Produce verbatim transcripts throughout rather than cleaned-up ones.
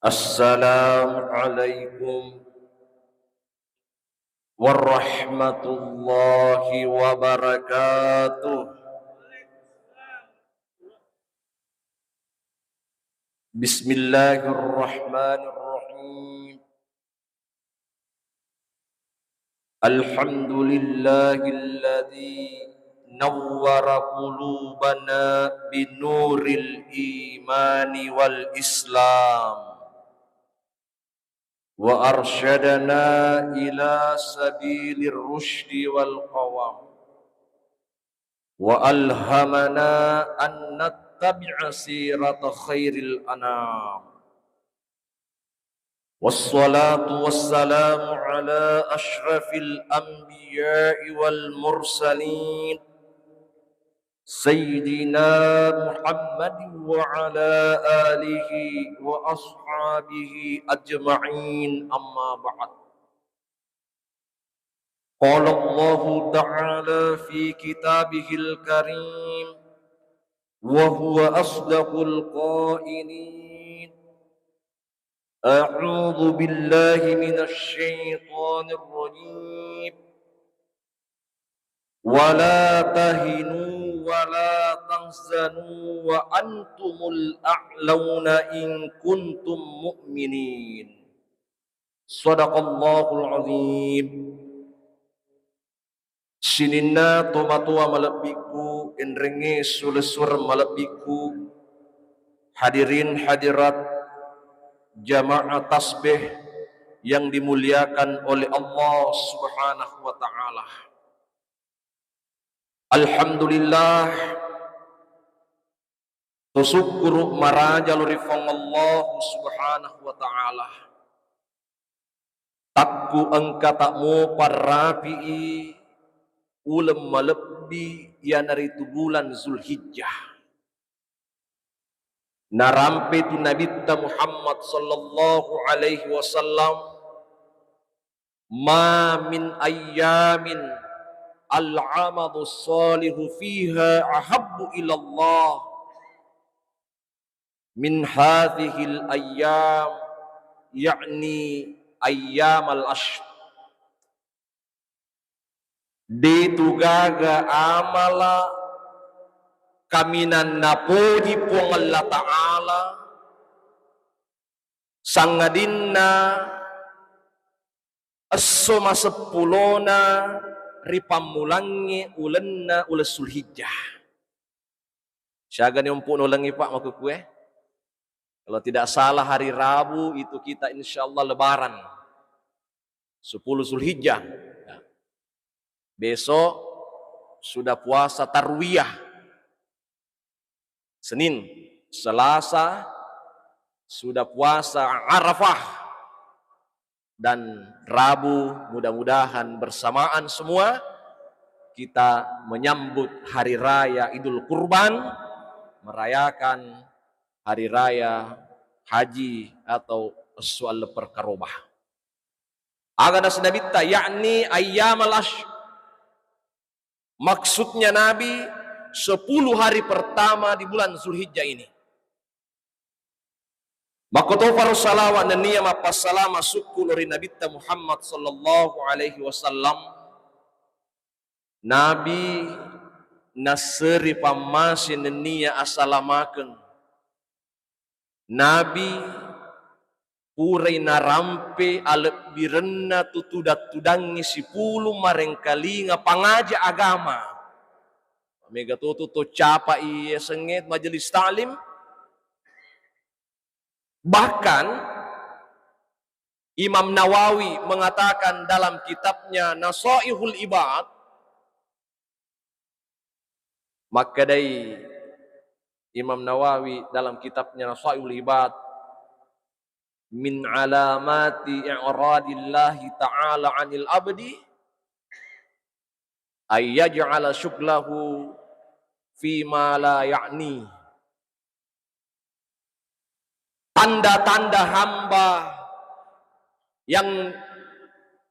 Assalamualaikum warahmatullahi wabarakatuh. Bismillahirrahmanirrahim. Alhamdulillahilladzi nawwara qulubana binuril imani wal islam, wa arsyadana ila sabilir rusydi wal qawam, wa alhamana an nattabi'a sirata khairil anam. Wassalatu wassalamu ala asyrafil anbiya'i wal mursalin, Sayyidina Muhammadin wa ala alihi wa ashabihi ajma'in, amma ba'd. Qala Allahu ta'ala fi kitabihil karim, wa huwa asdaqul qailin. A'udzu billahi minasy syaithanir rajim. Wa la tahinu wa la tahzanu wa antumul a'launa in kuntum mu'minin. Shadaqallahul azim. Sininna tomatoa malebbikku, enrengnge sulessureng malebbikku, hadirin hadirat, jamaah tasbih yang dimuliakan oleh Allah Subhanahu wa Ta'ala. Alhamdulillah, to sukkuru maraja lao ri Puang Allah Subhanahu wa Ta'ala. Takku engka ta mopa rapi'i uleng malebbi, iyanaritu bulan Zulhijjah. Narampe tu Nabitta Muhammad sallallahu alaihi wasallam, "Ma min ayyamin al-amalu salihu fiha ahabbu ilallah min hadhihil ayyam," yakni ayyamal ashr. De tu gaga amala kaminang napoji Puang Allah Ta'ala, sangadinna esso maseppulona ripammulangnge ulenna uleng Sulhijjah. Siagani ompo'na ulengnge, Pak, makkukue? Kalau tidak salah, hari Rabu itu kita insya Allah Lebaran, sepuluh Zulhijjah. Ya. Besok sudah puasa Tarwiyah. Senin, Selasa sudah puasa Arafah. Dan Rabu, mudah-mudahan bersamaan semua kita menyambut Hari Raya Idul Kurban, merayakan Hari Raya Haji atau esso alleng perkarobah. Aga naseng Nabitta, yakni ayyamal ashr. Maksudnya Nabi, sepuluh hari pertama di bulan Zulhijjah ini. Makkotoparo salawat nennia mappassalama sukku lao ri Nabitta Muhammad sallallahu alaihi wasallam. Nabi nasseri pammase nennia asalamakeng. Nabi purai narampe alebbirenna tu tudang-tudangnge sipulung marengkalinga pangaja agama. Mega to tu to capai yasengnge majelis taklim. Bahkan Imam Nawawi mengatakan dalam kitabnya Nasaihul Ibad, makkedai Imam Nawawi dalam kitabnya Nasaihul Ibad, "Min alamati i'radillahi ta'ala 'anil abdi ay yaj'ala syughlahu fi ma la ya'ni." Tanda-tanda hamba yang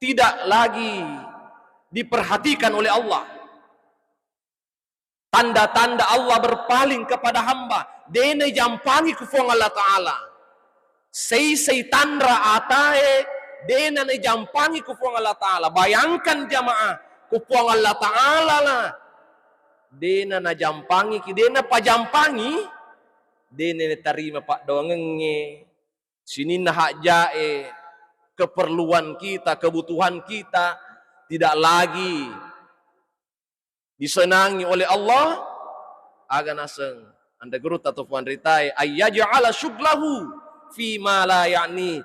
tidak lagi diperhatikan oleh Allah. Tanda-tanda Allah berpaling kepada hamba, de najampangi ku Puang Allah Ta'ala. Seisei tanra atae, dena najampangi ku Puang Allah Ta'ala. Bayangkan jamaah, ku Puang Allah Ta'ala lah, dena najampangi ki, dena pajampangi, dena natarima paddoangengnge, sininna hajjae, keperluan kita, kebutuhan kita tidak lagi disenangi oleh Allah, aga naseng anre gurutta to puanritae, ayyaj'ala syughlahu fi ma la ya'ni.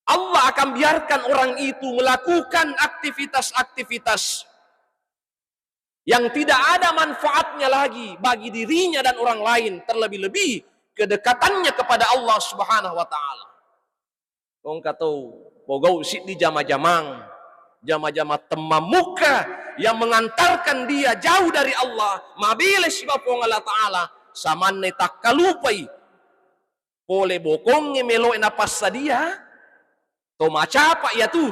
Allah akan biarkan orang itu melakukan aktivitas-aktivitas yang tidak ada manfaatnya lagi bagi dirinya dan orang lain, terlebih-lebih kedekatannya kepada Allah Subhanahu wa Ta'ala. Engka tau pogau siddi jama-jamang, jama-jama temmammukka yang mengantarkan dia jauh dari Allah, mabela siba Puang Allah Ta'ala, samanna takkalupai pole bokongnge meloe napassadia, to macapa iyatu.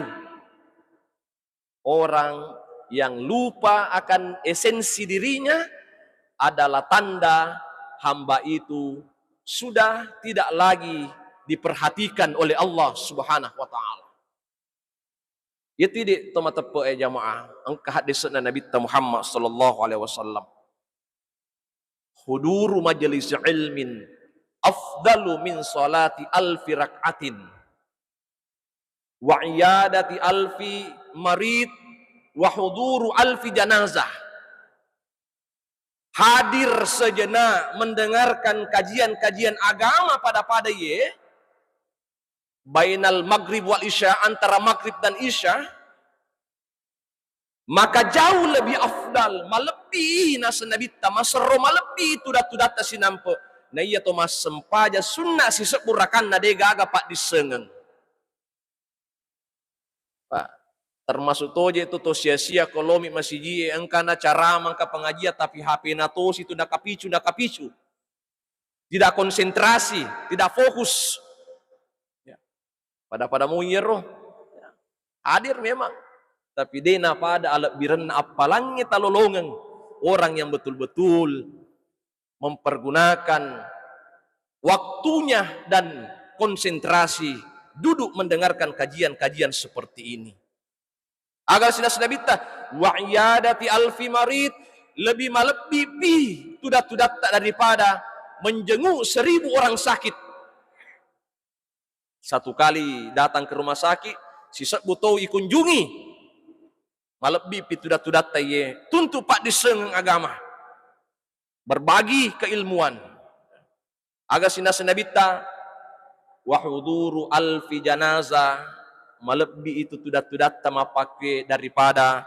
Orang yang lupa akan esensi dirinya adalah tanda hamba itu sudah tidak lagi diperhatikan oleh Allah Subhanahu wa Ta'ala. Iyatu idi to mateppe e jamaah, engka haddese'na Nabitta Muhammad sallallahu alaihi wasallam. Huduru majlis ilmin afdalu min salati alfi rak'atin wa iyadati alfi marid wa huduru alfi janazah. Hadir sejenak mendengarkan kajian-kajian agama pada-pada ye, bainal maghrib wal isya, antara maghrib dan isya, maka jauh lebih afdal, malebbi naseng Nabitta, maserro malebbi tuda-tudatta sinampe. Na iya to massempajang sunna sisebbu rakanna de gaga paddissengeng. Pak, termasuk toje tu to sia-sia ko lomi masiji e, engkana carama, engka pengajian, tapi H P na tosi tu nakapicu, nakapicu. Tidak konsentrasi, tidak fokus. Ya. Pada-pada mu iyaro. Ya. Hadir memang. Tapi de napada alebbirenna appalangnge talolongeng orang yang betul-betul mempergunakan waktunya dan konsentrasi duduk mendengarkan kajian-kajian seperti ini. Aga sinas Nabitta, wa iyadati alfi marid, lebih malebbi pi tuda-tudatta daripada menjenguk seribu orang sakit. Satu kali datang ke rumah sakit, sisebbu tau ikunjungi. Malebbi pi tuda-tudatta iye tuntu paddissengeng agama. Berbagi keilmuan. Aga sinas Nabitta, wa huduru alfi janazah, malebbi itu tuda-tudatta mappakke daripada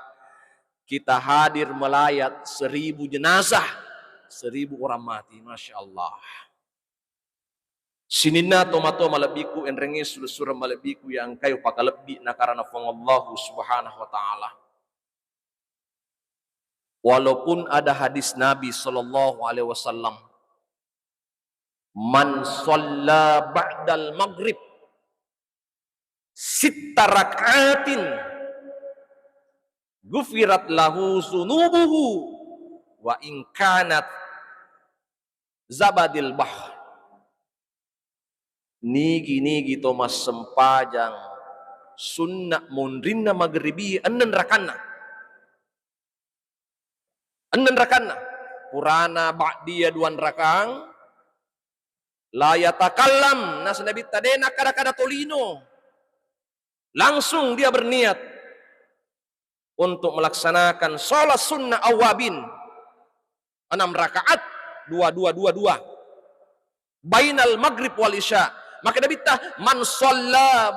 kita hadir melayat seribu jenazah, seribu orang mati. Masya Allah. Sininna tomatoa malebbiku, enrengnge sure-sureng malebbiku yang engkae upakalebbi nakarana Puang Allahu Subhanahu wa Ta'ala. Walaupun ada hadis Nabi sallallahu alaihi wasallam, "Man shalla ba'dal maghrib sitta rak'atin ghufirat lahu dzunubuhu wa in kanat zabadil bahr." Nigi-nigi to massempajang sunna monrinna magribi enneng rakanna. Enneng rakanna. Purana ba'diyah dua rakang, la yatakallam, naseng Nabitta de nakkada-kada tolino. Langsung dia berniat untuk melaksanakan sholat sunnah awabin, enam rakaat, dua, dua, dua, dua. Bainal maghrib wal isya. Maka Nabitta, "Man shalla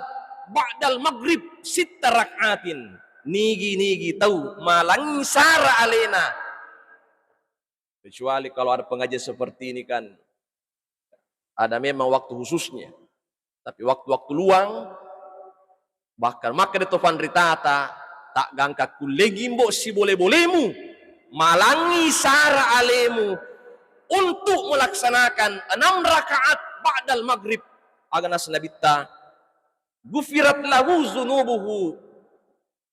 ba'dal maghrib sitta rak'atin." Nigi-nigi tau malangi sara alena. Kecuali kalau ada pengajian seperti ini kan, ada memang waktu khususnya. Tapi waktu-waktu luang, bahkan makkeda to panritata, taggangka kullegi mbo sibole-bolemu, malangi sara alemu untuk melaksanakan enam rakaat ba'dal maghrib. Aga naseng Nabitta, "Ghufirat lahu dzunubuhu."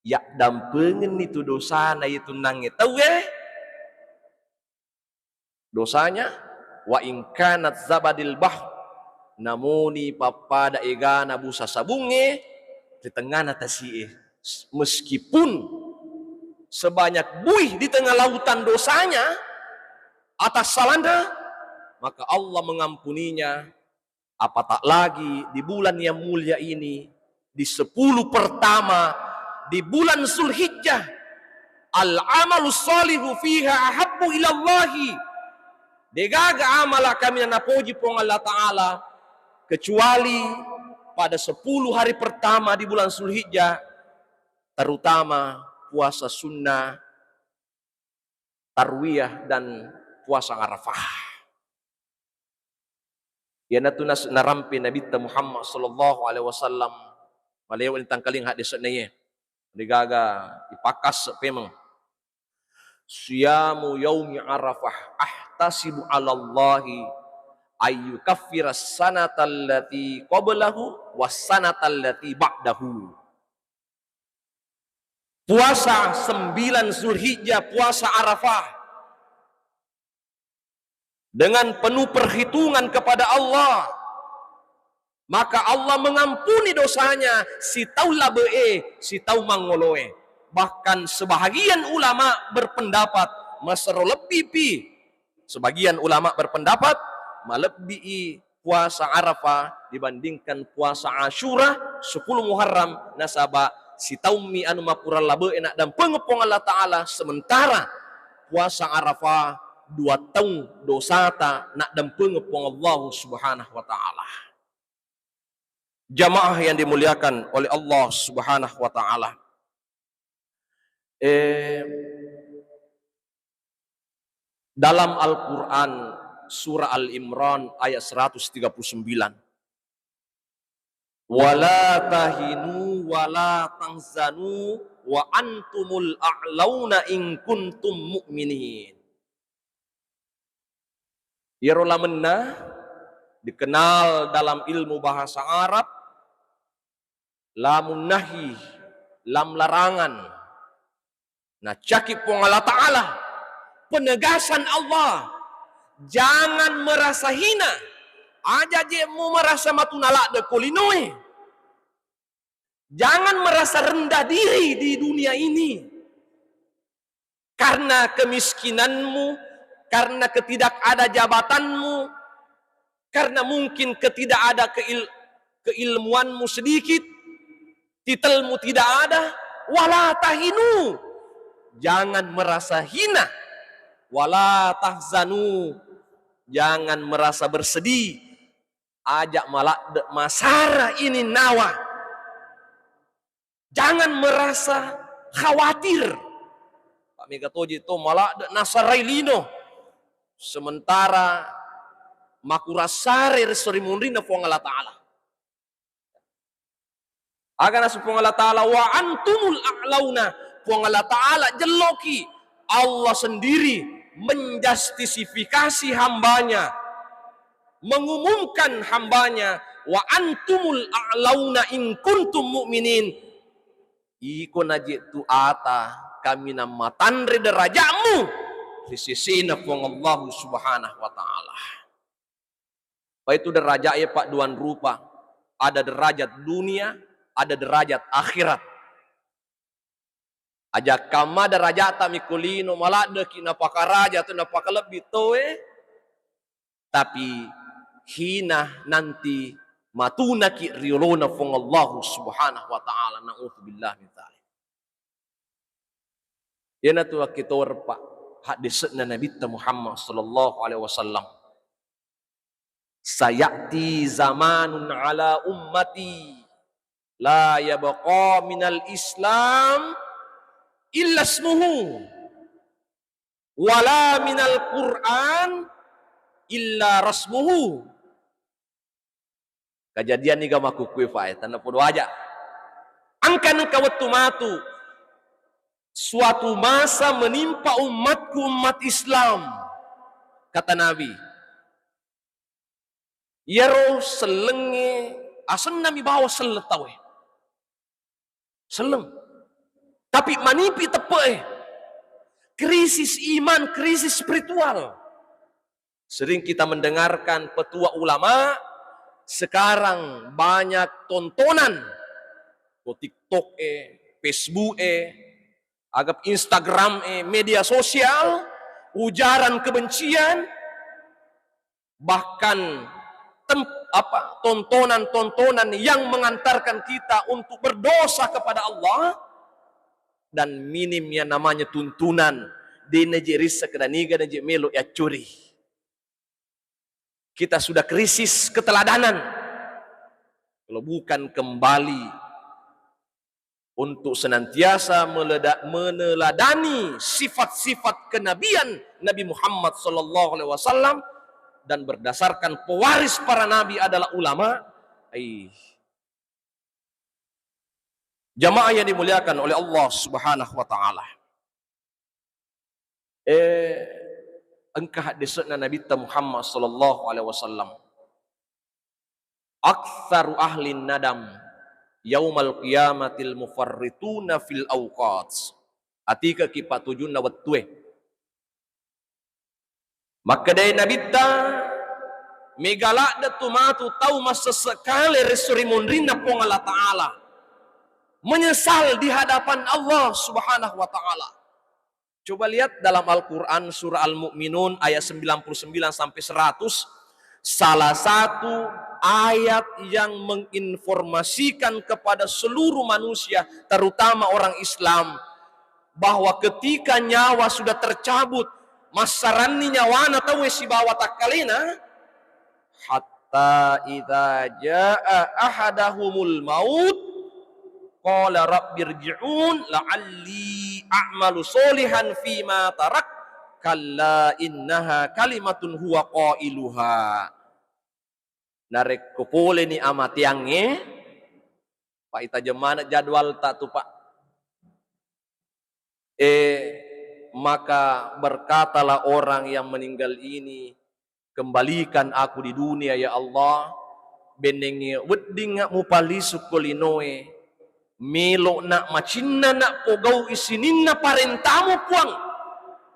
Yaddampengenni tu dosana itu nangnge tauwe. Dosanya, wa in kanat zabadil bahr. Namuni pappada egana busa sabungnge ri tengngana tasi'e. Meskipun sebanyak buih di tengah lautan dosanya atas salahnya, maka Allah mengampuninya. Apatah lagi di bulan yang mulia ini, di sepuluh pertama di bulan Zulhijjah, al-amalu salihu fiha ahabbu ilallahi. Degaga amala kami na napoji Puang Allah Ta'ala kecuali pada sepuluh hari pertama di bulan Zulhijjah, terutama puasa sunnah tarwiyah dan puasa Arafah. Iyanatu nas-, narampe Nabitta Muhammad sallallahu alaihi wasallam, malewa ni tangkaling hadis neye. Degaga ipakkas pemeng. Siyamu yaumi Arafah ahtasibu 'alallahi ayyukaffira sanata allati qablahu was sanata allati ba'dahu. Puasa sembilan Zulhijjah, puasa Arafah, dengan penuh perhitungan kepada Allah, maka Allah mengampuni dosanya si tau labe'e, si tau mangoloe. Bahkan sebahagian ulama berpendapat, masero lebbi pi. Sebagian ulama berpendapat, malebbi'i puasa Arafah dibandingkan puasa Asyura sepuluh Muharram, nasaba sitaummi anu makurang labe'e naddampengeng Puang Allah Ta'ala, sementara puasa Arafah dua taung dosata naddampengeng Puang Allah Subhanahu wa Ta'ala. Jamaah yang dimuliakan oleh Allah Subhanahu wa Ta'ala. Eh, dalam Al-Quran, surah Al-Imran ayat seratus tiga puluh sembilan. "Wala tahinu wala tahzanu wa antumul a'launa in kuntum mu'minin." Iyaro lamenna dikenal dalam ilmu bahasa Arab lamun nahi, lam larangan. Nacaki Puang Allah Ta'ala, penegasan Allah, jangan merasa hina. Aja je mu merasa matu naladde ko linoe. Jangan merasa rendah diri di dunia ini. Karena kemiskinanmu, karena ketidakada jabatanmu, karena mungkin ketidakada keil-, keilmuanmu sedikit, titelmu tidak ada, wala tahinu, jangan merasa hina, wala tahzanu, jangan merasa bersedih, aja maladde masara ini nawa. Jangan merasa khawatir. Pak mega toji to maladde nasarai lino. Sementara makurasare reso ri munrinna Puang Allah Ta'ala. Aga nasu Puang Allah Ta'ala, "Wa antumul a'launa." Puang Allah Ta'ala jelloki, Allah sendiri menjustifikasi hambanya, mengumumkan hambanya, "Wa antumul a'launa in kuntum mu'minin." Iko naje tu ata kaminang matanre derajatmu ri sesena Puang Allahu Subhanahu wa Ta'ala. Apa itu derajat ya, Pak, duan rupa. Ada derajat dunia, ada derajat akhirat. Aja kamma derajata mikulino, maladdeki napakaraja tu napakalebbi toe, tapi hina nanti matunaki riolona Puang Allahu Subhanahu wa Ta'ala. Na'udzubillah min dzalik. Iyanatu akkitoreng, Pak, haddese'na Nabitta Muhammad sallallahu alaihi wasallam. "Sayati zamanun ala ummati la yabqa minal Islam illa ismuhu, wala minal Qur'an illa rasmuhu." Kajadian niga makkukkue, Pak, e, tenna podo aja. Engka nengka wettu matu, suatu masa menimpa umatku, umat Islam, kata Nabi. Iyaro sellengnge asenna mi bawang selleng tauwe. Selleng. Tapi manipi teppe'e. Krisis iman, krisis spiritual. Sering kita mendengarkan petua ulama, sekarang banyak tontonan, ko TikTok e, Facebook e, agap Instagram e, media sosial, ujaran kebencian, bahkan tem-, apa, tontonan-tontonan yang mengantarkan kita untuk berdosa kepada Allah, dan minim yang namanya tuntunan, de' naji risseng kedaniga naji melo yaccuri. Kita sudah krisis keteladanan. Kalau bukan kembali untuk senantiasa meleda-, meneladani sifat-sifat kenabian Nabi Muhammad sallallahu alaihi wasallam dan berdasarkan pewaris para nabi adalah ulama, ai, jamaah yang dimuliakan oleh Allah Subhanahu wa taala. Eh, engka haddese'na Nabitta Muhammad sallallahu alaihi wasallam. "Aktsaru ahlin nadam yaumal qiyamatil mufarrituna fil awqat." Atikaki patujunna wettue. Makkedai Nabitta, mega ladde tu matu tau massesse kale resso ri munrinna Puang Allah Ta'ala, menyesal di hadapan Allah Subhanahu wa Ta'ala. Coba lihat dalam Al-Quran, surah Al-Mu'minun ayat sembilan puluh sembilan sampai seratus, salah satu ayat yang menginformasikan kepada seluruh manusia, terutama orang Islam, bahwa ketika nyawa sudah tercabut, massaranni nyawana tauwe sibawa takkalena, hatta idza jaa ahadahumul maut, qala rabbirji'un la'alli a'malu sholihan fima tarak, kalla innaha kalimatun huwa qailuha. Narekko poleni amateangnge, Pak, itajeng maneng jadwalta tu, Pak. Eh, maka berkatalah orang yang meninggal ini, "Kembalikan aku di dunia, ya Allah." Bennengnge weddingnga mupalisukko linoe, melo'na macinnana pogau'i sininna parentamu, Puang,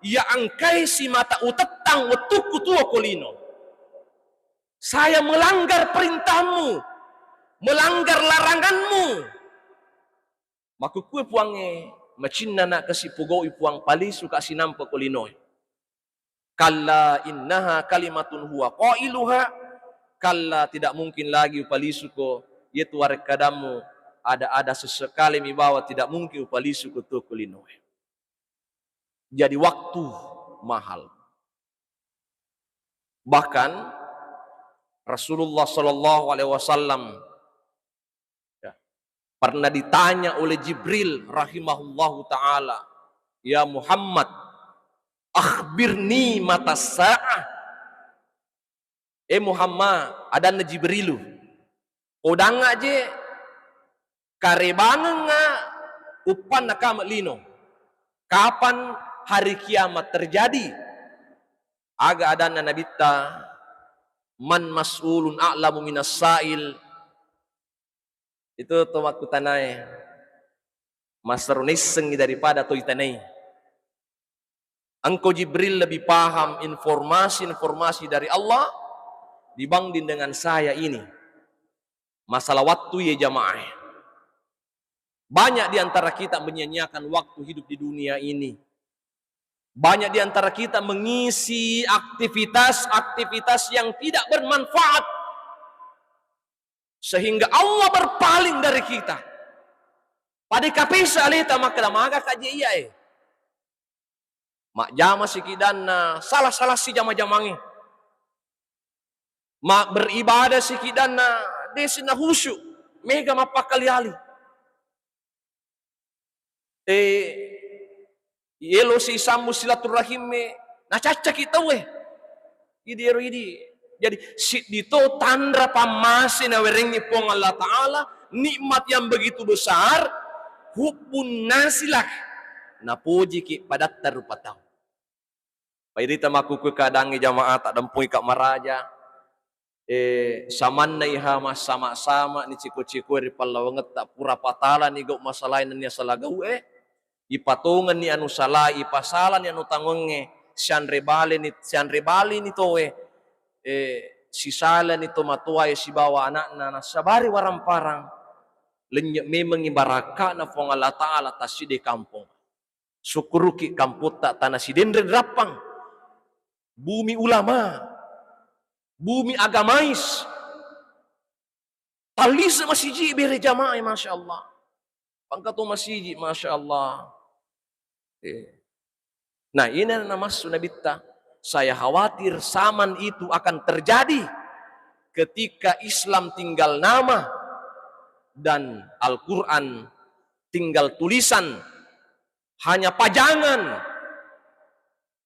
iya engkae simata utettang wettukku tuo ko lino. Saya melanggar perintahmu, melanggar laranganmu. Makkukkue Puangnge, macinnana kasi pogau'i Puang, palisuka sinampe ko linoe. Kalla innaha kalimatun huwa qailuha. Kalla, tidak mungkin lagi upalisuko, iyetu warekkadammu ada-ada sesekali mibawa tidak mungkin upalisuko tu ko linoe. Jadi waktu mahal. Bahkan Rasulullah sallallahu alaihi wasallam, ya, pernah ditanya oleh Jibril rahimahullahu taala, "Ya Muhammad, akhbirni mata sa'ah." Eh Muhammad, adanna Jibrilu, odangnga je karebangengnga uppanna kame lino. Kapan hari kiamat terjadi? Aga adanna Nabitta, "Man mas'ulun a'lamu minas sa'il." Itu to makkutanae, massero naissengngi daripada to itanai. Engkau Jibril lebih paham informasi-informasi dari Allah dibanding dengan saya ini. Masalah waktu, ya jamaah. Banyak di antara kita menyia-nyiakan waktu hidup di dunia ini. Banyak di antara kita mengisi aktivitas-aktivitas yang tidak bermanfaat, sehingga Allah berpaling dari kita. Pada kapesa aleta makkeda, "Maga kaje iya e?" Majjama sikidanna, salah-salah si jama-jamangnge. Ma-, beribadah sikidanna, desi na khusyuk, mega mappakkali-ali. Eh, yelo si sambu silaturrahimme, nacaccaki tauwe. Idi ero idi. Jadi, siddi to tanra pammase nawerengngi Puang Allah Ta'ala, nikmat yang begitu besar, hubbun nasilak. Napojiki padatta rupa tau. Pairita makkukue keadaangnge jamaah, taddempungi ka maraja. Eh, samanna iha massama-sama ni ciko-cikoe ri pallawangetta, pura patalani gau masalae nennia sala gau'e, ipatongenni anu salae, ipasalani anu tangongnge, sianre baleni, sianre baleni toe. Eh, Sisalani tomatoae sibawa ana'na nassabari waramparang, lennye' memengngi barakka'na Puang Allah Ta'ala tassiddi kampong. Sukkuruki kampotta tana Sidenreng Rappang, bumi ulama, bumi agamais. Tallise masiji bere jamaah, masya Allah. Pangkato masiji, masya Allah. Eh. Nah, ini namassu Nabitta. Saya khawatir zaman itu akan terjadi ketika Islam tinggal nama dan Al-Quran tinggal tulisan, hanya pajangan.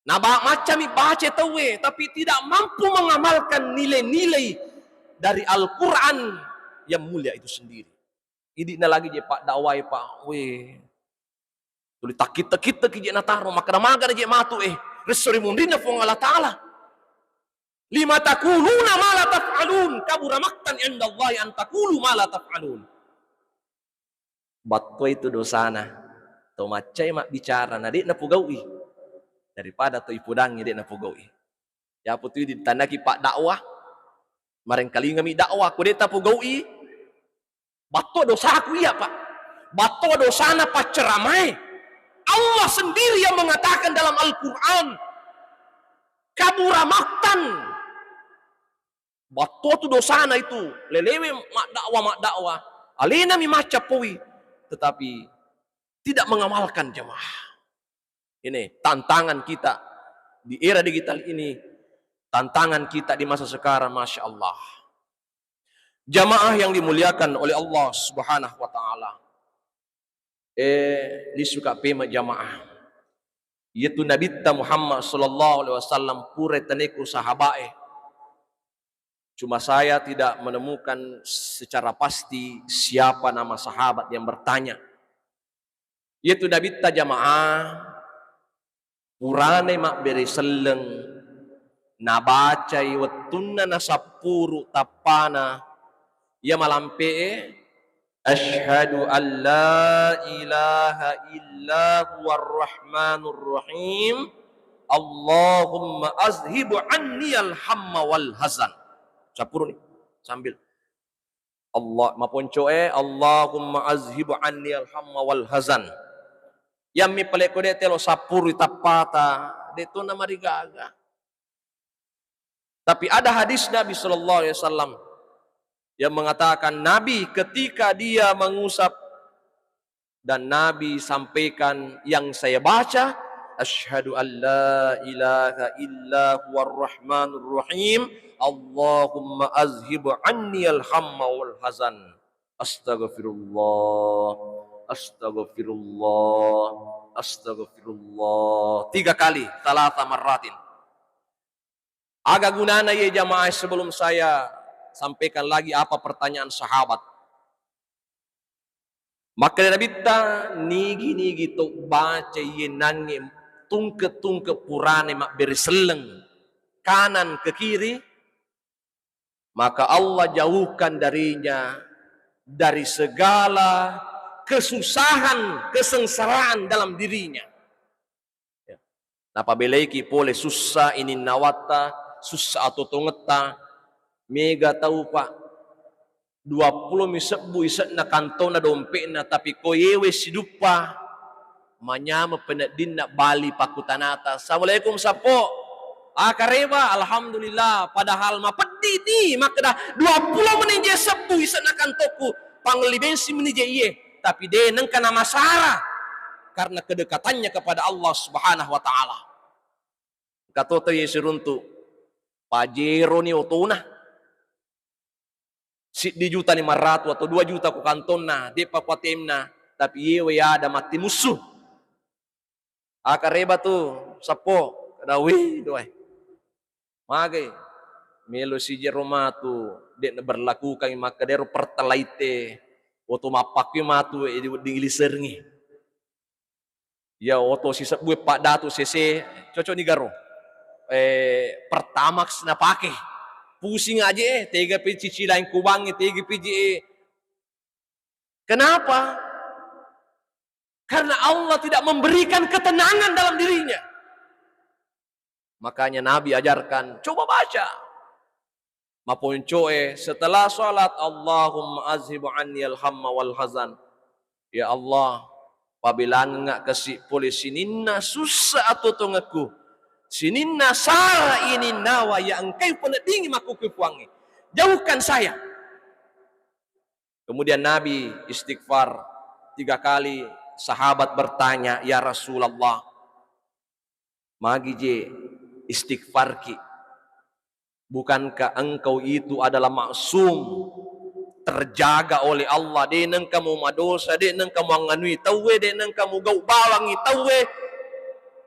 Naba-, maccami baca tauwe, tapi tidak mampu mengamalkan nilai-nilai dari Al-Quran yang mulia itu sendiri. Idi'na lagi je Pak dakwai, Pak. Weh. Tuli takkitte-kitteki je nataro, makkeda magana je matu, eh, resso ri munrinna Puang Allah Ta'ala. Lima taquluna ma la taf'alun, kabura maqtan indallahi an taqulu ma la taf'alun. Battoe tu dosana. To maccai mabbicara na de' napogau'i daripada to ipodangngi de' napogau'i. Yapo tu ditannaki pak dakwah, marengkalingami dakwah, ko de' tapogau'i, batto dosaku iya, Pak. Batto dosana pacceramae. Allah sendiri yang mengatakan dalam Al-Quran, kabura maqtan. Batto tu dosana itu, lelewe maddakwah, maddakwah. Alenami macca poi, tetapi tidak mengamalkan jamaah. Ini tantangan kita di era digital ini, tantangan kita di masa sekarang, masya Allah. Jamaah yang dimuliakan oleh Allah Subhanahu wa Ta'ala. Eh, lisuka pema jamaah. Yaitu Nabitta Muhammad sallallahu alaihi wasallam pura taneku sahabae. Cuma saya tidak menemukan secara pasti siapa nama sahabat yang bertanya. Yaitu Nabitta jamaah, purane mabbere selleng, nabacai wettunna nasappuru tappana, iya malampe'e, "Asyhadu an la ilaha illa huwar rahmanur rahim. Allahumma azhib anni al hamma wal hazan." Sappuru ni, sambil. Allah, maponcoe, "Allahumma azhib anni al hamma wal hazan." Yammi palekko de' telo sappuru tappata, de' to namarigaga. Tapi ada hadis Nabi sallallahu alaihi wasallam yang mengatakan, Nabi ketika dia mengusap dan Nabi sampaikan yang saya baca, "Asyhadu an la ilaha illa huwar rahmanur rahim. Allahumma azhib anni al hamma wal hazan." Astagfirullah, astagfirullah, astagfirullah. Tiga kali, thalatha marratin. Aga gunana ye jamaah, sebelum saya sampaikan lagi apa pertanyaan sahabat. Makkeda Nabitta, nigi-nigi to baca ye nangnge tungke-tungke purane mabbere selleng kanan ke kiri, maka Allah jauhkan darinya dari segala kesusahan, kesengsaraan dalam dirinya. Ya. Napabelaiki pole sussa ininnawatta, sussa atotongetta. Mega tau, Pak, duappulo mi sebbu ise'na kantona dompe'na, tapi ko yewe siduppa, manyameng peneddinna bali pakkutanata. "Assalamualaikum, Sappo." "Ah, kareba, alhamdulillah." Padahal mapeddi ni makkeda, "Duappulo meni je sebbu ise'na kantokku, pangelli bensin meni je iye." Tapi de' nengka namasara karena kedekatannya kepada Allah Subhanahu wa Ta'ala. Engka to tau ye siruntu, Pajero ni otona. Siddi juta ni marratu atau dua juta ko kantonna, de'pa ko A T M-na, tapi yewe ada matti mussu. Akareba tu, Sappo, kada, wih, doe. Magai, melo sijero matu, de'na berlakukan makkeda ero pertalite, oto mappakkui matu, eh, di wedding iliserengi. Iya, oto sisebbu e paddatu C C, cocok ni garo. Eh, Pertamax napake. Pusing aja, eh, tega pi cicilan kubangnge, tega pi je, eh. Kenapa? Karena Allah tidak memberikan ketenangan dalam dirinya. Makanya Nabi ajarkan, coba baca. Maponcoe setelah salat, "Allahumma azhib anni al-hamma wal hazan." Ya Allah, pabelangengnga kasi pole sininna sussa atotongekku, sininna sara ininnawa ya engkai peneddingi makkukui Puangnge. Jauhkan saya. Kemudian Nabi istighfar tiga kali. Sahabat bertanya, "Ya Rasulullah, magi je istighfarki? Bukankah engkau itu adalah maksum, terjaga oleh Allah? De nengka mu madosa, de nengka mu anganui tauwe, de nengka mu gau bawangi tauwe,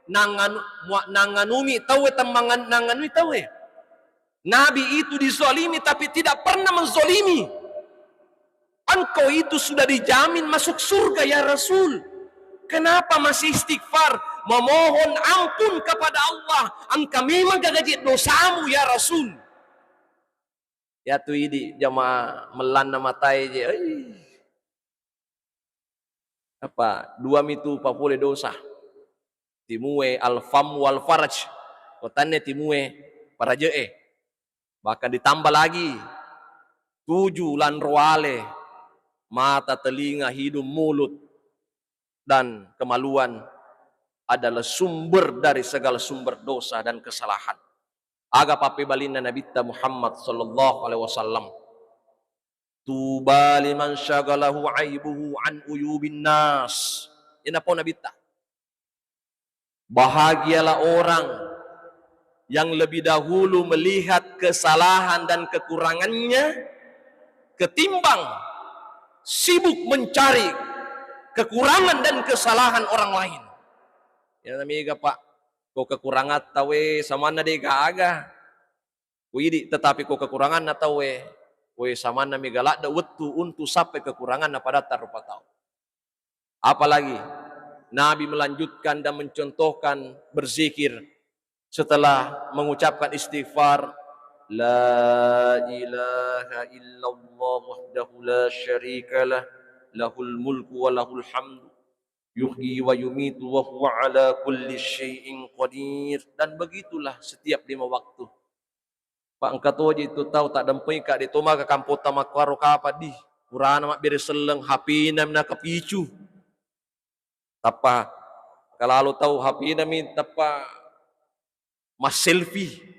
nanganu-, mua-, nanganumi tauwe, temmangan-, nanganui tauwe." Nabi itu dizalimi tapi tidak pernah menzalimi. Engkau itu sudah dijamin masuk surga, ya Rasul. Kenapa masih istighfar, memohon ampun kepada Allah? Engka memang gagaji dosamu, ya Rasul. Ya tu idi jamaah mellanna matae je. Oi. Apa dua mitu papole dosa. Timue al-fam wal faraj. Kotanne timue paraje'e. Bahkan ditambah lagi tujuh lanroale, mata, telinga, hidung, mulut, dan kemaluan adalah sumber dari segala sumber dosa dan kesalahan. Aga pappebalinna Nabitta Muhammad sallallahu alaihi wasallam, "Tuba liman syagalahu aibuhu an uyubin nas." Ina pau Nabitta. Bahagialah orang yang lebih dahulu melihat kesalahan dan kekurangannya ketimbang sibuk mencari kekurangan dan kesalahan orang lain. Ya, namega, Pak, ko kekurangan tawe samanna de gaga. Ko idi, tetapi ko kekuranganna tauwe, we samanna mega ladde wettu untuk sampai kekuranganna padatta rupa tau. Apalagi Nabi melanjutkan dan mencontohkan berzikir setelah mengucapkan istighfar, "La ilaha illallah wahdahu la syarikalah, lahul mulku wa lahul hamdu, yuhyi wa yumitu wa huwa ala kulli syai'in qadir." Dan begitulah setiap lima waktu. Pak, engka toje itu tau taddempengika, de to maga kampotta makkuaro kapang di. Purana mabbere selleng, H P-na mi nakapicu. Tappa kalalo tau H P-na mi tappa masselfie.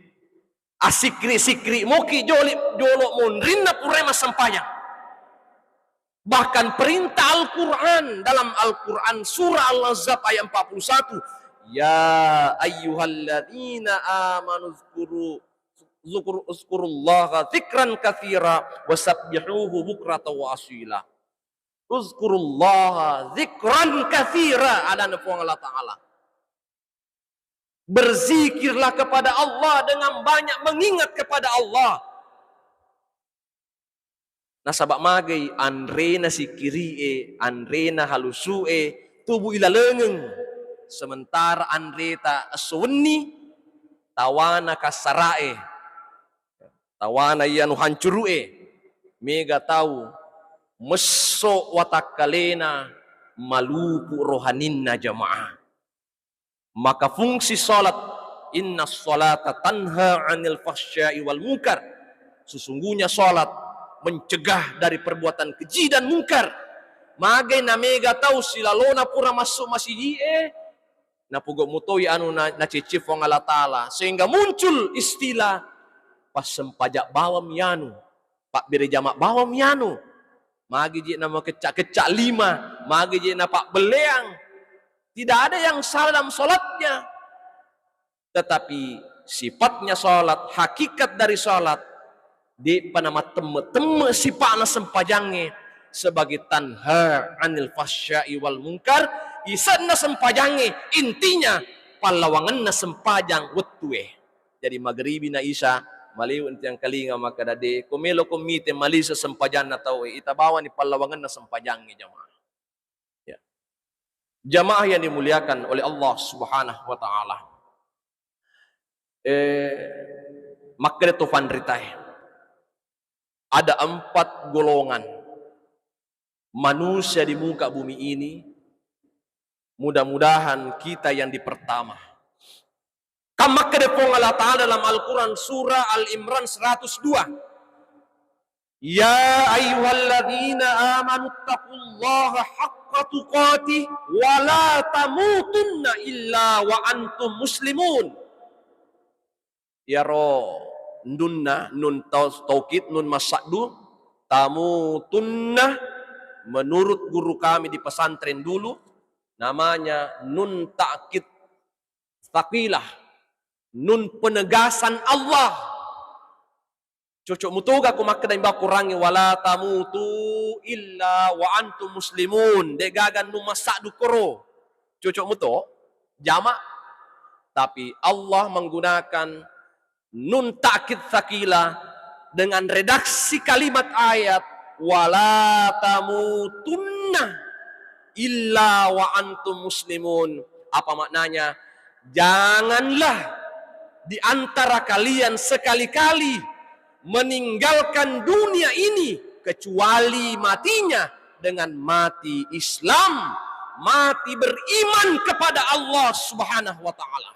Asikri-sikri moki joli, jolo monrinna purai massempajang. Bahkan perintah Al-Quran, dalam Al-Quran surah Al-Ahzab ayat empat puluh satu, "Ya ayyuhalladzina amanu dzkuru, dzkuru, dzkurullaha dzikran katsira wasabbihuhu bukratan wa asila." Udzkurullaha dzikran katsira, adana Puang Allah Ta'ala. Berzikirlah kepada Allah dengan banyak mengingat kepada Allah. Nasaba magai anrena sikiri'e, anrena halusu'e, tubu ilalengeng. Sementara anreta esso wenni, tawana kassara'e, tawana iyanu hancuru'e, mega tau messo watakkalena, malupu rohaninna jamaah. Maka fungsi salat, "Inna salata tanha 'anil fahsya'i wal munkar." Sesungguhnya salat mencegah dari perbuatan keji dan mungkar. Magai namega tau silalona pura massu masigi'e, napogau mutoi anu na, nacecce Puang Allah Ta'ala, sehingga muncul istilah passempajang bawang mianu, pabbere jama bawang mianu. Magi je namakecca-kecca lima, magi je napabbelleang. Tidak ada yang salah dalam salatnya. Tetapi sifatnya salat, hakikat dari salat, de'pa namattemme-temme sipa'na sempajangnge sebagai tanha 'anil fahsya'i wal munkar, isenna sempajangnge, intinya pallawangenna sempajang wettue. Jadi mageribi na isya, maliweng tiang kalinga makkeda de, ko melo ko mite malise sempajanna tauwe, ita bawani pallawangenna sempajangnge jamaah. Ya. Jamaah yang dimuliakan oleh Allah Subhanahu wa Ta'ala. Eh, makkeda to fanritae, ada empat golongan manusia di muka bumi ini. Mudah-mudahan kita yang di pertama. Kan makkeda Puang Allah Ta'ala dalam Al-Quran, surah Al-Imran seratus dua, "Ya ayyuhalladzina amanu taqullaha haqqa tuqatih wa la tamutunna illa wa antum muslimun." Iyaro nunna, nun tau-, taukid, nun massaddu, tamutunna, menurut guru kami di pesantren dulu, namanya nun takkid tsaqilah, nun penegasan Allah. Cocok mutoga ko makkeda imba Kurangnge, "Wala tamutu illa wa antum muslimun." De gaga nun massaddu koro. Cocok muto, jama. Tapi Allah menggunakan nun takkid tsaqilah dengan redaksi kalimat ayat, "Wala tamutunna illa wa antum muslimun." Apa maknanya? Janganlah di antara kalian sekali-kali meninggalkan dunia ini kecuali matinya dengan mati Islam, mati beriman kepada Allah Subhanahu wa Ta'ala.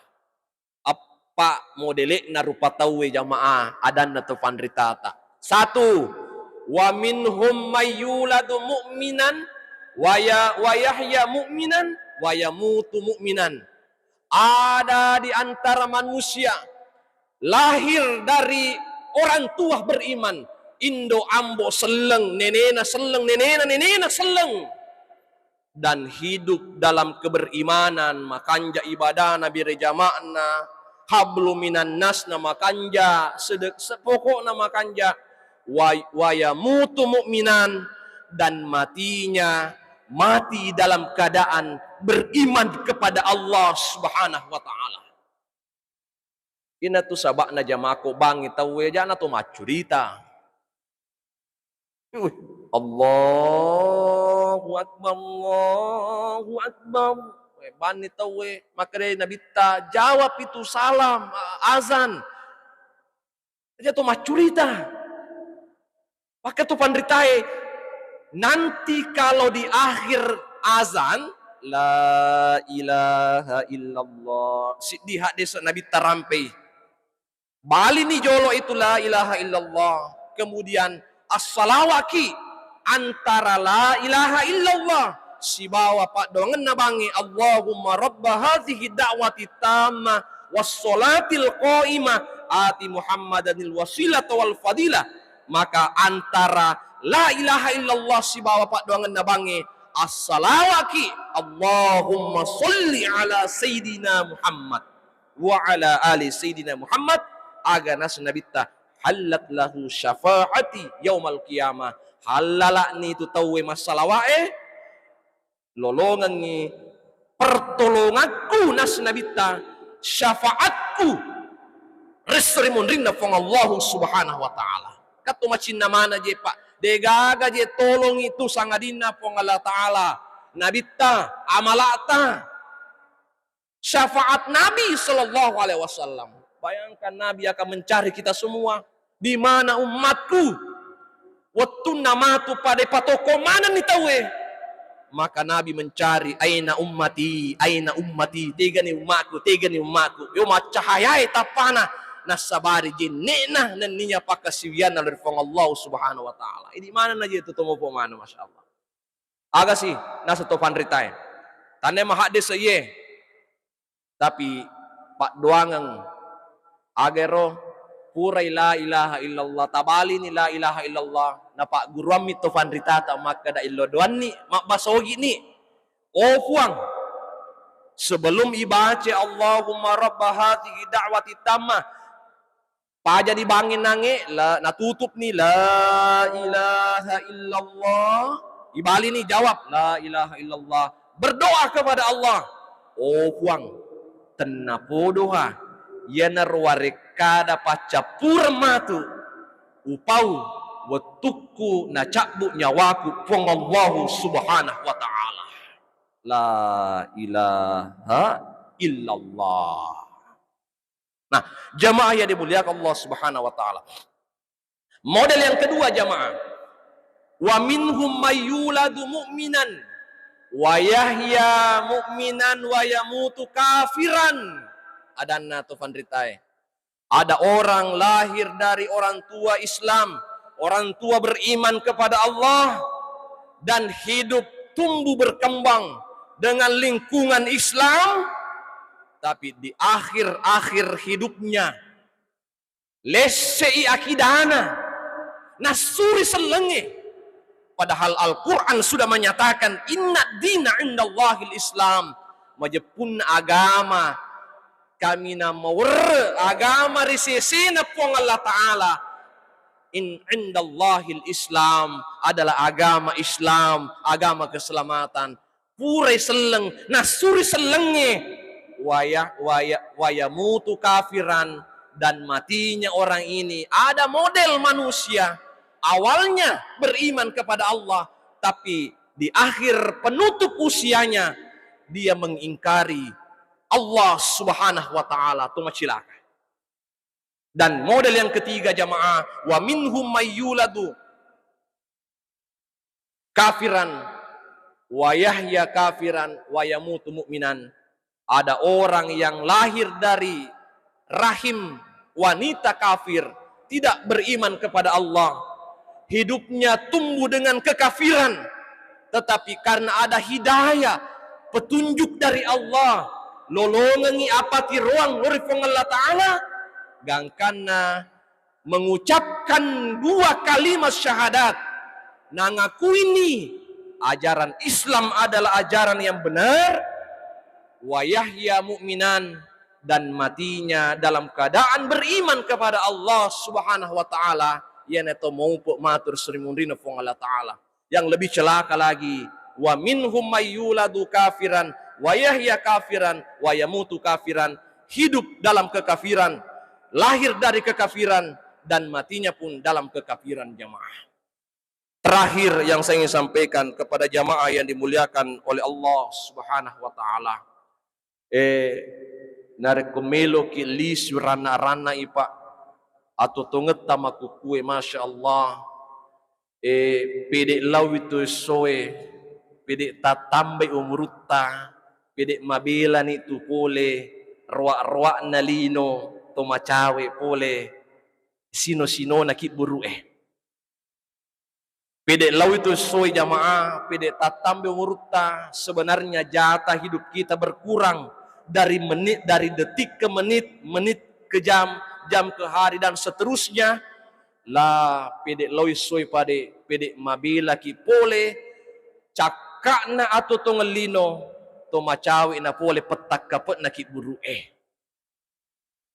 Eppa modele'na rupa tauwe, jamaah, adanna to panritata. Satu, "Wa minhum may yuladu mu'minan wa ya-, wa yahya mu'minan wa yamutu mu'minan." Ada di antara manusia lahir dari orang tua beriman, indo ambo selleng, nenena selleng, nenena, nenena selleng, dan hidup dalam keberimanan, makanja ibadahna, berjama'na, hablu minan nasna makanja, sedek-, sepokokna makanja, wa-, wa yamutu mu'minan, dan matinya mati dalam keadaan beriman kepada Allah Subhanahu wa Ta'ala. Inatu saba'na jamako bangngi tauwe, jana to maccurita. Wih, Allahu Akbar, Allahu Akbar. Weh, banni tauwe, makkedai Nabitta, "Jawab itu salam, a-, azan." Aja to maccurita. Maka tu panritae, nanti kalau di akhir azan, "La ilaha illallah." Siddi hadis Nabitta rampei. Balini jolo itu la ilaha illallah. Kemudian assalawaki antara la ilaha illallah sibawa paddoangenna bangnge, "Allahumma rabba hadhihi da'wati tamma wassalatil qaimah ati Muhammadanil wasilata wal fadilah." Maka antara la ilaha illallah sibawa paddoangenna bangnge, assalawaki, "Allahumma salli ala sayyidina Muhammad wa ala ali sayyidina Muhammad," aga nas Nabitta, "Hallat lahu syafaati yaumal qiyamah." Hallala'ni tu tauwe massalawae, lolongengngi pertolongakku, nas Nabitta, syafaatku resso ri munrinna Puang Allahu Subhanahu wa Ta'ala. Kattu macinna mana je, Pak, degaga je tolongi tu sangadinna Puang Allah Ta'ala, Nabitta, amala'ta, syafaat Nabi sallallahu alaihi wasallam. Bayangkan Nabi akan mencari kita semua. Di mana umatku? Wettunna matu pada patokko manenni tauwe. Maka Nabi mencari, "Aina ummati, aina ummati, tegani umatku, tegani umatku." Yo maccahayae tappana, nassabari jenne'na nenniya pakkasiwiyanna ri Puang Allah Subhanahu wa Ta'ala. Idi manenna je tu tomopo maneng, masyaallah. Aga si naseng to panritae. Tannia mahaddese iye. Tapi paddoangeng, aga ero, purai la ilaha illallah, tabalini la ilaha illallah, napagguruammi to panritata makkeda illo doanni, mabbasogi'ni. Oh Puang, sebelum ibaca Allahumma rabba hadhihi da'wati tammah, paja di bangnge nangnge, la, natutupni, "La ilaha illallah." Ibalini jawab, "La ilaha illallah." Berdoa kepada Allah, "Oh Puang, tennapodoha iyanaro warekkada paccappureng matu upau wettukku nacabbu nyawaku Puang Allahu Subhanahu wa Ta'ala." La ilaha illallah. Nah, jamaah yang dimuliakan Allah Subhanahu wa Ta'ala. Model yang kedua, jamaah. "Wa minhum may yuladu mu'minan wa yahya mu'minan wa yamutu kafiran." adanna to fanritae. Ada orang lahir dari orang tua Islam, orang tua beriman kepada Allah, dan hidup tumbuh berkembang dengan lingkungan Islam, tapi di akhir-akhir hidupnya, lesse'i akidana, nassuri sellengnge. Padahal Al-Quran sudah menyatakan, "Inna dina indallahil Islam." Majeppunna agama kaminang mawerre, agama ri sesena Puang Allah Ta'ala, in indallahil Islam, adalah agama Islam, agama keselamatan. Purai selleng, nassuri sellengnge, waya-, waya-, wayamutu kafiran, dan matinya orang ini. Ada model manusia, awalnya beriman kepada Allah, tapi di akhir penutup usianya, dia mengingkari Allah Subhanahu wa Ta'ala, tu macilaka. Dan model yang ketiga, jamaah, "Wa minhum may yuladu kafiran wa yahya kafiran wa yamutu mu'minan." Ada orang yang lahir dari rahim wanita kafir, tidak beriman kepada Allah, hidupnya tumbuh dengan kekafiran, tetapi karena ada hidayah, petunjuk dari Allah, lolongengngi apatiroang lao ri Puang Allah Ta'ala, gangkanna mengucapkan dua kalimat syahadat, nangakuini ajaran Islam adalah ajaran yang benar, wa yahya mu'minan, dan matinya dalam keadaan beriman kepada Allah Subhanahu wa Ta'ala, iyanatu maupe matu ri surimunrina Puang Allah Ta'ala. Yang lebih celaka lagi, "Wa minhum may yuladu kafiran, wa yahya kafiran, wa yamutu kafiran." Hidup dalam kekafiran, lahir dari kekafiran, dan matinya pun dalam kekafiran, jamaah. Terakhir yang saya ingin sampaikan kepada jamaah yang dimuliakan oleh Allah Subhanahu wa Ta'ala. Eh, narekko meloki lisu ranna-ranna i, Pak, atau tongetta makukkue, Masya Allah, eh, pede lawi tu essoe, pede tattambai umurutta, pede mabelani tu pole, roa-roakna lino, to macawe pole, sino-sinona kibburu'e. Pede lawi tu essoe, jamaah, pede tattambe umurutta, sebenarnya jatah hidup kita berkurang dari menit, dari detik ke menit, menit ke jam, jam ke hari, dan seterusnya. La pede lawi essoe pade, pede mabelaki pole, cakka'na atau tongeng lino, to macawe'na pole pettakkape'na kibburu'e.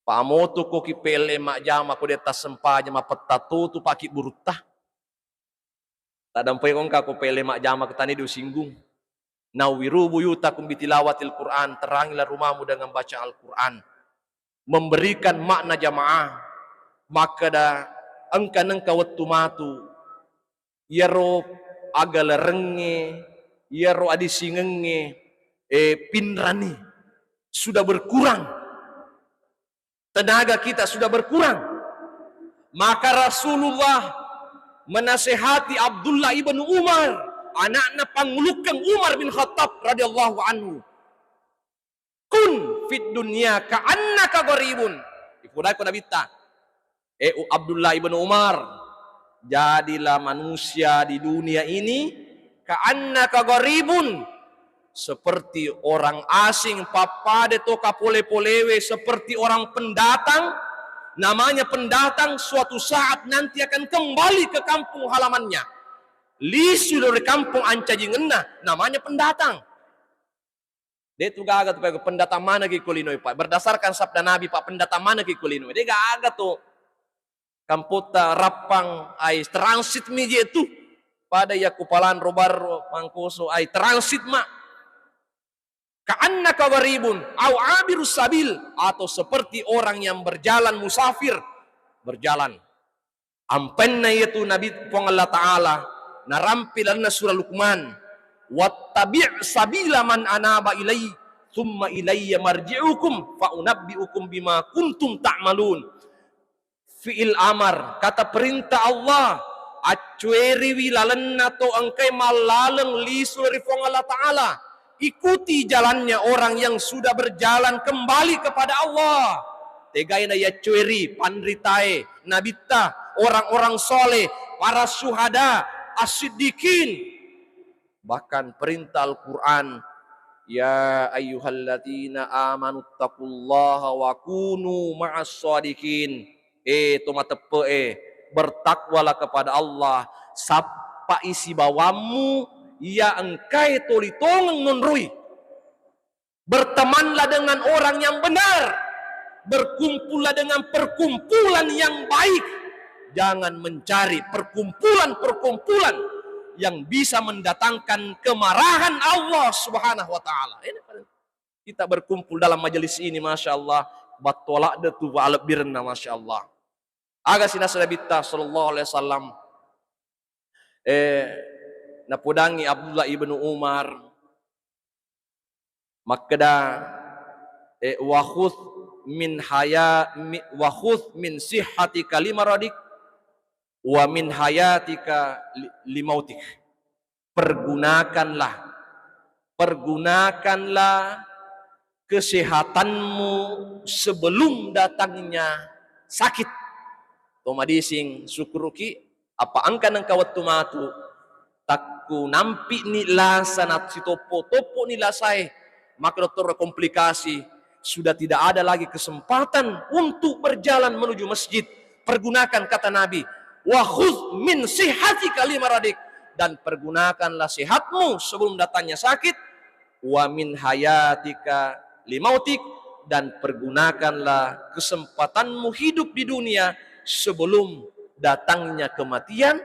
Pamotuko ki pelle majjama ko de tassempajang, mapetta totu paki burutta. Tadampai ko engka ko pelle majjama ko tani diusinggung. Nawwiru buyutakum bitilawatil Quran, terangilah rumahmu dengan baca Al-Quran. Memberikan makna jamaah. Makkeda engka nengka wettu matu, iyaro agalerengnge, iyaro adisingengnge, eh, pinrani sudah berkurang. Tenaga kita sudah berkurang. Maka Rasulullah menasehati Abdullah ibnu Umar, anakna pangulukkeng Umar bin Khattab radhiyallahu anhu. "Kun fid dunya ka'annaka gharibun." Ipodai ko Nabitta, "Eh, U-, Abdullah ibnu Umar, jadilah manusia di dunia ini ka'annaka gharibun, seperti orang asing, pappada to kapole-polewe, seperti orang pendatang." Namanya pendatang, suatu saat nanti akan kembali ke kampung halamannya. Lisu dari kampung ancajingenna, namanya pendatang. De tu gaga tu, Pak, pendatang manaki ko linoe, Pak. Berdasarkan sabda Nabi, Pak, pendatang manaki ko linoe. De gaga tu. Kampotta Rappang, ai, transit mi je tu. Pada iya ku Palanro Barro, Mangkoso, ai, transit ma. Ka'annaka gharibun au abirus sabil, atau seperti orang yang berjalan musafir, berjalan. Ampenna iyatu Nabi Puang Allah Ta'ala narampe lalenna surah Luqman, "Wattabi' sabila man anaba ilai, tsumma ilayya marji'ukum fa unabbi'ukum bima kuntum ta'malun." Fi'il amar, kata perintah Allah, accueriwi lalenna to engkae mallaleng lisu ri Puang Allah Ta'ala. Ikuti jalannya orang yang sudah berjalan kembali kepada Allah. Tegaina yaccueri panritae, nabitta, orang-orang soleh, para syuhada, as-siddiqin. Bahkan perintah Al-Quran, "Ya ayyuhalladzina amanu taqullaha wa kunu ma'as shadiqin." Eh, to mateppe'e, bertakwalah kepada Allah, sappai sibawammu iya engkae toli tongeng monroi. Bertemanlah dengan orang yang benar. Berkumpullah dengan perkumpulan yang baik. Jangan mencari perkumpulan-perkumpulan yang bisa mendatangkan kemarahan Allah Subhanahu wa Ta'ala. Ini kita berkumpul dalam majelis ini, Masya Allah, battola de tu alebbirenna, Masya Allah. Aga sinasa Nabitta sallallahu alaihi wasallam, eh, napodangi Abdullah ibnu Umar, makkeda, eh, "Wa khudh min haya-, mi-, wa khudh min sihhatika limaradik, wa min hayatika li-, limautik." Pergunakanlah, pergunakanlah kesehatanmu sebelum datangnya sakit. To madising, sukkuruki, apa engka nengka wettu matu, takku nampi'ni lasa na sitoppo-toppo'ni lasae, maka dokter komplikasi, sudah tidak ada lagi kesempatan untuk berjalan menuju masjid. Pergunakan, kata Nabi, "Wa khudh min sihhatika limaradik," dan pergunakanlah sehatmu sebelum datangnya sakit, "wa min hayatika limautik," dan pergunakanlah kesempatanmu hidup di dunia sebelum datangnya kematian.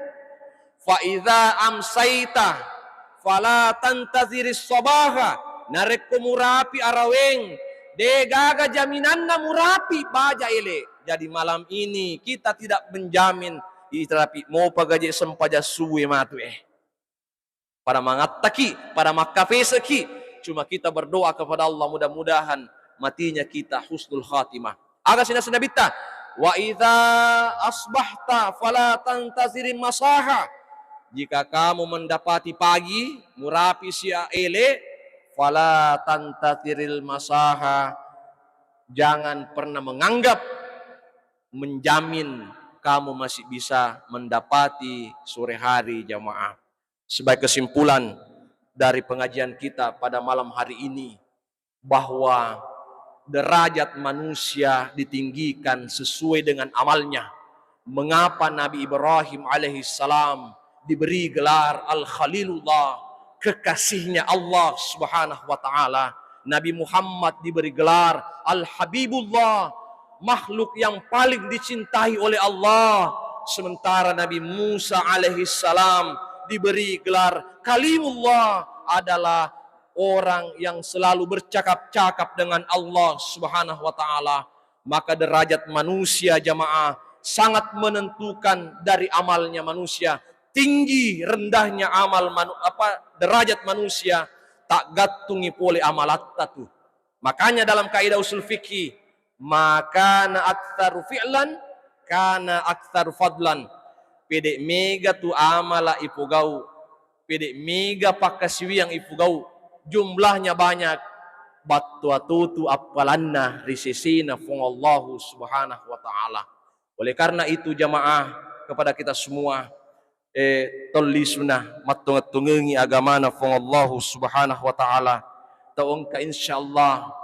"Fa idza amsaita fala tantaziris sabaha," narekko murapi araweng, de gaga jaminanna murapi baja ele. Jadi malam ini kita tidak menjamin iterapi mopa gaje sempajang subuh matu eh. Pada mangattaki, pada makkafeseki. Cuma kita berdoa kepada Allah, mudah-mudahan matinya kita husnul khatimah. Aga sinasa Nabitta, "Wa idza asbahta fala tantazirin masaha." Jika kamu mendapati pagi, murapi sia ele, "fala tantaziril masaha." Jangan pernah menganggap menjamin kamu masih bisa mendapati sore hari, jamaah. Sebagai kesimpulan dari pengajian kita pada malam hari ini, bahwa derajat manusia ditinggikan sesuai dengan amalnya. Mengapa Nabi Ibrahim alaihissalam diberi gelar Al-Khalilullah, kekasihnya Allah Subhanahu wa Ta'ala? Nabi Muhammad diberi gelar Al-Habibullah, makhluk yang paling dicintai oleh Allah. Sementara Nabi Musa alaihissalam diberi gelar Kalimullah, adalah orang yang selalu bercakap-cakap dengan Allah Subhanahu wa Ta'ala. Maka derajat manusia, jamaah, sangat menentukan dari amalnya manusia. Tinggi rendahnya amal manu-, apa, derajat manusia tak gantungi pole amalatta tu. Makanya dalam kaidah usul fikih, "Ma kana aktsaru fi'lan, kana aktsaru fadlan." Pede mega tu amala ipogau, pede mega pakkasiwiang ipogau, jumlahnya banyak, battua tutu appalanna ri sesena Puang Allahu Subhanahu wa Ta'ala. Oleh karena itu, jamaah, kepada kita semua, eh, tollisuna mattonget-tongengi agamana Puang Allahu Subhanahu wa Ta'ala. Tau engka, insyaallah,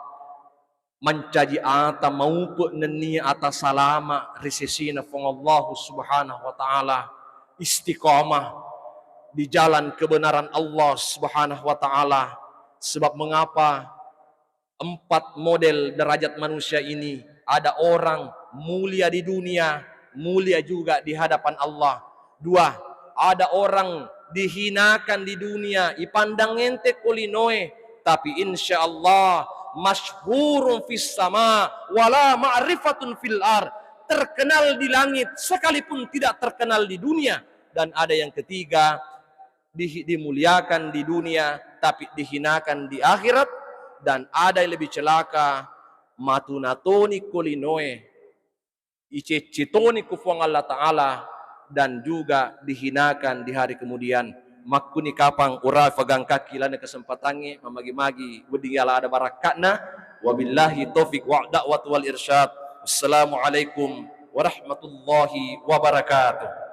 mancaji ata maupe nennia ata salama ri sesena Puang Allahu Subhanahu wa Ta'ala, istiqamah di jalan kebenaran Allah Subhanahu wa Ta'ala. Sebab mengapa? Empat model derajat manusia ini. Ada orang mulia di dunia, mulia juga di hadapan Allah. Dua, ada orang dihinakan di dunia, ipandang enteng ko linoe, tapi insya Allah masyhurun fis sama wala ma'rifatun fil ar, terkenal di langit sekalipun tidak terkenal di dunia. Dan ada yang ketiga, di-, dimuliakan di dunia, tapi dihinakan di akhirat, dan ada yang lebih celaka, matu natoni ko linoe, icecci toni ku Puang Allah Ta'ala, dan juga dihinakan di hari kemudian. makkuni kapang ura fagangkaki lana kesempatangnge, mamagi-magi wedding yala ada barakka'na. Wabillahi taufik wa da'wat wal irsyad. Assalamualaikum warahmatullahi wabarakatuh.